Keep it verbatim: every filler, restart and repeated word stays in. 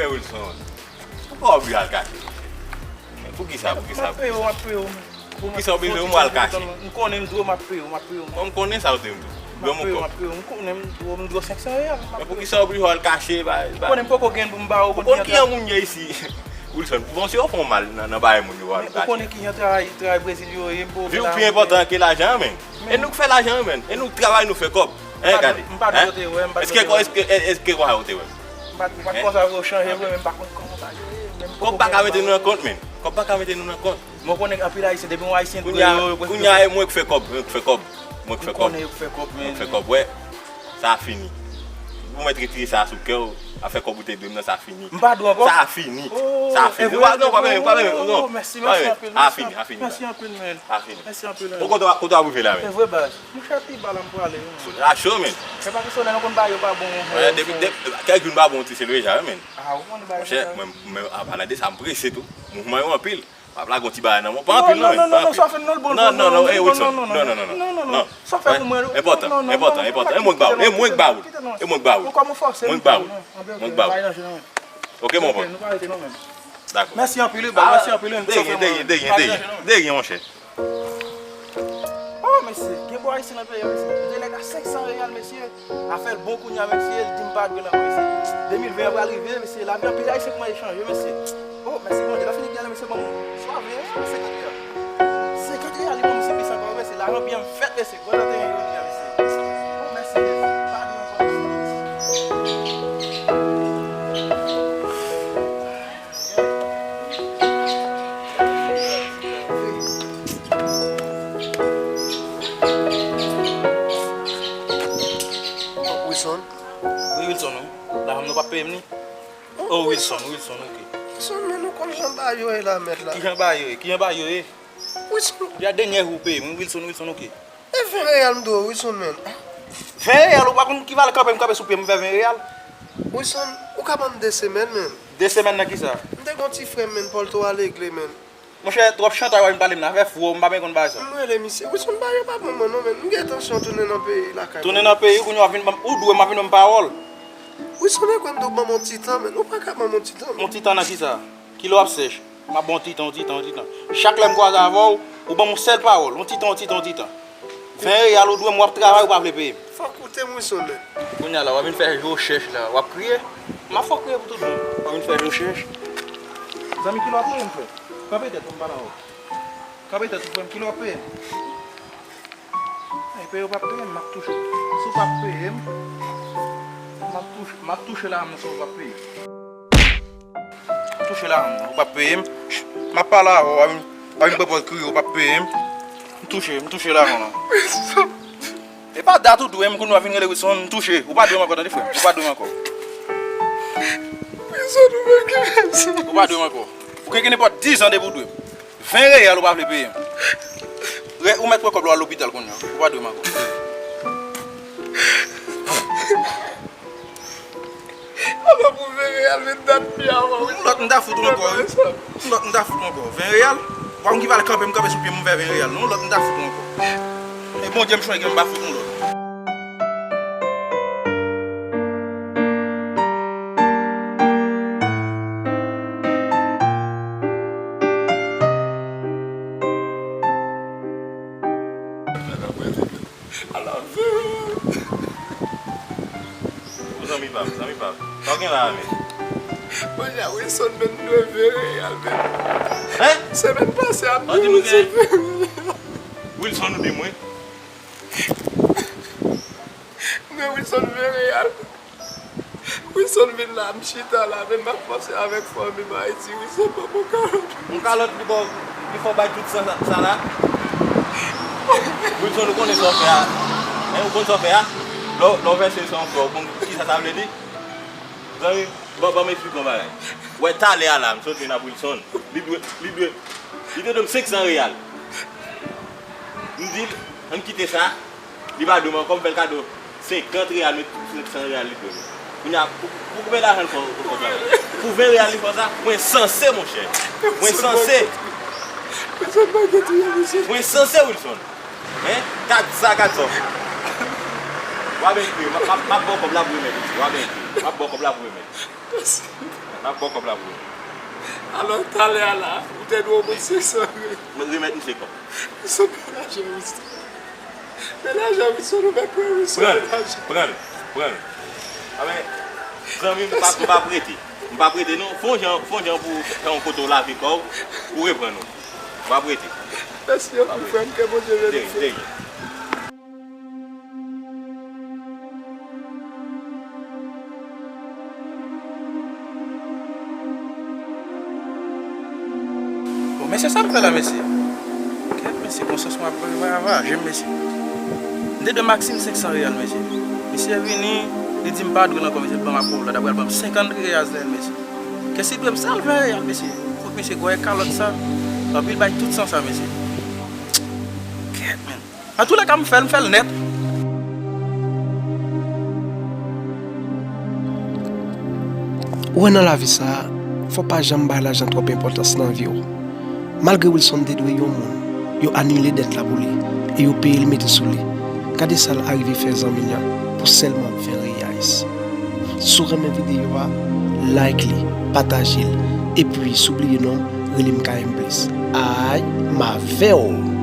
Wilson, ou pa oblije al kache. Men poukisa, poukisa, poukisa? Poukisa w bezwen mwen al kache? M konnen m dwe w, m ap peye w, m ap peye w. Bon, m konnen sa w te m dwe. M ap peye w, m ap peye w. M konnen m dwe w, m dwe w senk san reyal. Men poukisa w oblije al kache? Ou konnen m poko gen pou m ba w. Ou konn kijan moun ye isi? Wilson, bon, si yo fè w mal nan, nan bagay moun yo, w al kache. Ou konnen kijan travay, travay Brezil yo ye, m poko fè lajan. Vi w pi enpòtan ke lajan an, men. E nou k fè lajan an, men. E nou k travay, nou fè kòb. Hein, gade. M pa dwe w te wè, m pa dwe w te wè. Èske, èske, èske konsa w te wè m? M pa, m pa konsa vre, w chanje vre, men m pa konn kòman bagay yo ye, men m poko gen bagay. Kòb pa ka mete nou nan kont, men. Kòb pa ka mete nou nan kont. Mwen konnen anpil Ayisyen, depi yon Ayisyen dwe yo, yo prefere. Kounya, kounya, e mwen k fè kòb, mwen k fè kòb. Mwen k fè kòb. Ou konnen yo k fè kòb, men. Mwen k fè kòb, wè. Sa a fini. Ou mèt retire sa a sou kè w. Afè kòb ou te dwe m nan, sa a fini. M pa dwe ankò? Sa a fini. Sa a fini. Ou pa, non, pa menm, pa menm, non. Mèsi, mèsi anpil, mèsi anpil, mèsi anpil, men. Sa a fini. Mèsi anpil, men. Ou kote w ap rive la, men? Se vre, baz. Monchè, pi ba la m prale, wi, men. Racho, men. Se pa kesyon nan konn bagay yo pa bon, men. Wè, depi, depi, kèk jou n pa bon ti se deja, wi, men. Ah, ou konnen bagay sa. Monchè, mwen, mwen, a pale de sa, m prese tou. Mouvman yo anpil. Pa lage yon ti bagay nan mwen. Pa anpil, non, men. Non, non, non, non, sa fè n non, l bon, non, non, non, eh, Wilson. Non, non, non, non, non, non, non, non, non. Sa fè pou mwen, non, non, non, enpòtan, enpòtan. E mwen k ba ou, e mwen k ba ou. E mwen k ba ou. Mwen k ba ou. Mwen k ba ou. Ok, mon bro. Nou pa rete non, men. Dakò. Mèsi anpil, wi, baz, mèsi anpil, wi. De rien, de rien, de rien, de rien, de rien, monchè. Oh, mesye, gen bò Ayisyen nan peyi a, mesye. M te nèg a senk san reyal, mesye. Afè l bon kounya, mesye, l di m pa dwe l ankò, mesye. De mil ven an pral rive, mesye. Lavi anpil Ayisyen kòmanse chanje, mesye. Oh, mèsi Bondye. Lè fini gen la, mesye, ban m swa ven reyal, senkant reyal. Senkant reyal, li ban m siplis ankò, mesye. Lajan byen fèt, mesye. Gwo tante gen jodi a, mesye. Oh, mèsi, mesye. Pa dwe ankò, mesye. Wilson? Wi, Wilson, wi. Lajan m nan, ou p ap peye m li? Oh, Wilson, Wilson, ok. Wilson, men nou konn jan bagay yo ye la, mèt la. Kijan bagay yo ye? Kijan bagay yo ye? Wilson. Ya dènyè jou ou peye m, wi, Wilson, Wilson, ok. E ven reyal m dwe w, Wilson, men. Ven reyal, ou pa konn ki valè kanpe m kanpe sou pye m fè ven reyal? Wilson, ou ka ban m de semèn, men. De semèn nan kisa? M te gon ti frè m, men, pòlto a legle, men. Monchè, twòp chantay w ap vin pale m nan, afè fou, m pa byen konn bagay sa. M rele misye. Wilson, bagay yo pa bon mwen non, men. M gen entansyon tounen nan peyi lakay mwen. Tounen nan peyi, kounye a w ap vin ban m, ou dwe m, w ap vin ban m pawòl. Wilson, e kwè m dwe ban m yon ti tan, men. Ou pa ka ban m yon ti tan, men. Yon ti tan nan kisa? Kilè w ap sèch? M ap ba w yon ti tan, yon ti tan, yon ti tan. Chak lè m kwaze avè w, ou ban m yon sèl pawòl. Yon ti tan, yon ti tan, yon ti tan. Ven reyal ou dwe m, w ap travay, ou pa vle peye m. Fò w koute m, Wilson, men. Kounye a la, w ap vin fè je w chèch la, w ap kriye. M ap fè w kriye pou tout bon. W ap vin fè je w chèch. Zanmi, kilè w ap peye m, frè? Kanpe tèt pou m pale avè w. Kanpe tèt ou, frè m, kilè w ap peye m? Ay, peye ou p ap peye m, m ap touche. Si w p ap peye m, m ap touche, m ap touche lajan m nan si w p ap peye. M touche lajan m nan, ou p ap peye m. M ap pale avè w, w ap vin, w ap vin pran pòz kriye, ou p ap peye m. M touche, m touche lajan w nan. E pa dat ou dwe m, kounye a w ap vin rele Wilson, m touche. Ou pa dwe m ankò, tande frè m, ou pa dwe m ankò. Wilson, ou pa gen rezon. Ou pa dwe m ankò. Ou gen, gen nenpòt diz an depi w dwe m. Ven reyal ou pa vle peye m. Ou mèt pran kòb la w al lopital kounye a. Ou pa dwe m ankò. Apa pou ven reyal, men dat pi avan, wi. Yon lòt m ta fout ou ankò, wi. Yon lòt m ta fout ou ankò. Ven reyal? Ou pa konn ki valè kanpe m kanpe sou pye m, m fè ven reyal. Non, yon lòt m ta fout ou ankò. E Bondye m chonje m pa fout yon lòt. Ala veye. Zanmi pa m, zanmi pa m. Sa w gen la a menm? Monchè, Wilson menm dwe veye al menm. Hein? Semèn pase a, Wilson veye. Wilson ou di mwen? Mwen Wilson veye al. Wilson vin la, m chita la, men m ap panse avèk fanmi m Ayiti. Wilson ban m yon kalòt. Yon kalòt li ba w, li fè w bay tout san sa, sa la. Wilson, ou konnen sa w fè a? Hein, ou konn sa w fè a? Lè w, lè w vèse san w fè, ou konn kisa sa vle di? Zanmi, ban, ban m eksplike w yon bagay. Wè, talè a la, m sot vin ap Wilson. Li dwe, li dwe, li te dwe m senk san reyal. M di l, ann kite sa. Li pa dwe m ankò, m fè l kado senkant reyal, men tout senk san reyal li dwe m. Kounye a, pou, pou konbyen lajan l fè w, w konn sa? Pou ven reyal li fè w sa? Mwen sanse, monchè. Mwen sanse. Mwen sanse, Wilson. Hein? Gad sa, gad sa. W a byen kriye. M ap, m ap, m ap ba w kòb la pou remèt, mesye. W a byen kriye. M ap ba w kòb la pou remèt. Ap ba w kòb la pou ou. Alò, talè a la, ou te dwe yon moun senk san. Mwen remèt misye kòb. Wi, son pè lajan, wi. Pè lajan, wi, son nou mèt pran, wi, son pè lajan. Pran l, pran l, pran l. A, men, zanmi m, m p ap, m p ap rete. M p ap rete, non. Fè yon jan, fè yon jan pou fè yon kote w lave kò w, pou reprann ou. M p ap rete. Mèsi anpil, frè m, ke Bondye beni w. De rien, de rien. Bon, mesye, sa l fè la, mesye? Kèt, mesye, konsyans mwen ap ravaje m, mesye. M te dwe Maxime senk san reyal, mesye. Misye vini, li di m pa dwe l ankò, mesye, li ban m akò lòd, apre l ban m senkant reyal, mesye. Kèt, si dwe m sa l ven reyal, mesye. Fout misye gwè kalòt sa. Anpil bay tout san sa, mesye. Kèt, men. Antoulèka, m fè l, m fè l nèt. Ou wè, nan lavi sa a, fò w pa janm bay lajan twòp enpòtans nan vi w. Malgre Wilson te dwe yon moun, yo anile dèt la pou li e yo peye l mete sou li. Gade sa l arive fè zanmi l lan pou sèlman ven reyais. Si w renmen videyo a, like li, pataje l, epi si w bliye non m, rele m K M Plus. Ay, m avè w!